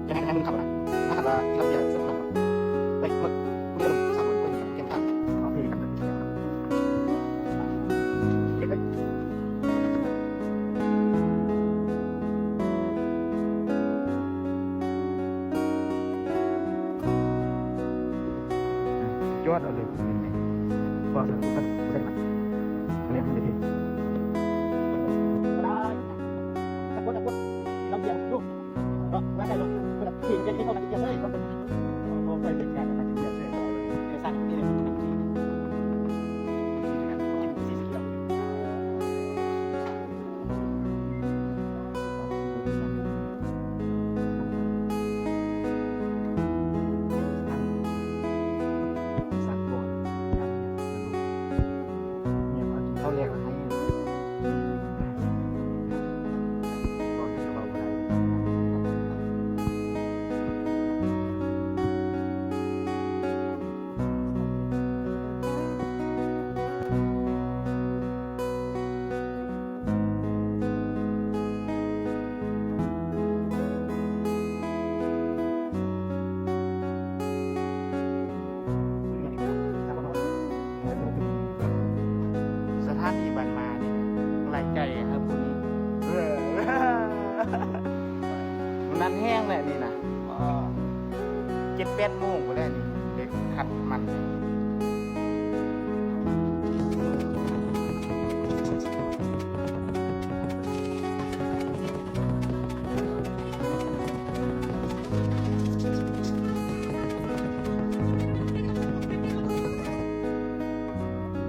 ຢ່າໃຫ້ ໃຫ້ມັນເຂົ້ານະ ຖ້າຫາກວ່າທີ່ເຮົາເສຍເສຍຜູ້ນັ້ນໄປ ເບິ່ງຜູ້ເດີມສາມຄົນ ຄົນນີ້ເກັບທາງເນາະ ຄືກັນ ເກັບໄປ ຍອດເອົາເລີຍ ນີ້ ບໍ່ ບໍ່ ບໍ່ ບໍ່ ບໍ່ ສະຖານທີ່ບ້ານມານີ້ ຫຼາຍໃຈເຮົາຜູ້ນີ້ ເອີ ຜູ້ນັ້ນແຮງແຫຼະນີ້ນະ ເອີ ເຈັດແປດໂມງພຸ້ນແຫຼະນີ້ ໄດ້ຂັດມັນ.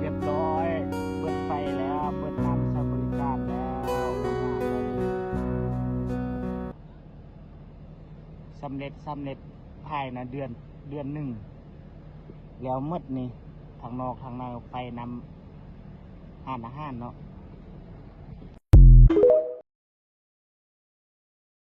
ຮຽບຮ້ອຍ ເປີດໄຟແລ້ວ ເປີດນ້ຳໃຊ້ບໍລິການແລ້ວ ສຳເລັດ ສຳເລັດ ພາຍໃນເດືອນ ເດືອນໜຶ່ງ ແລ້ວໝົດນີ້ ທາງນອກທາງໃນ ໄຟ ນ້ຳ ຮ້ານອາຫານເນາະ.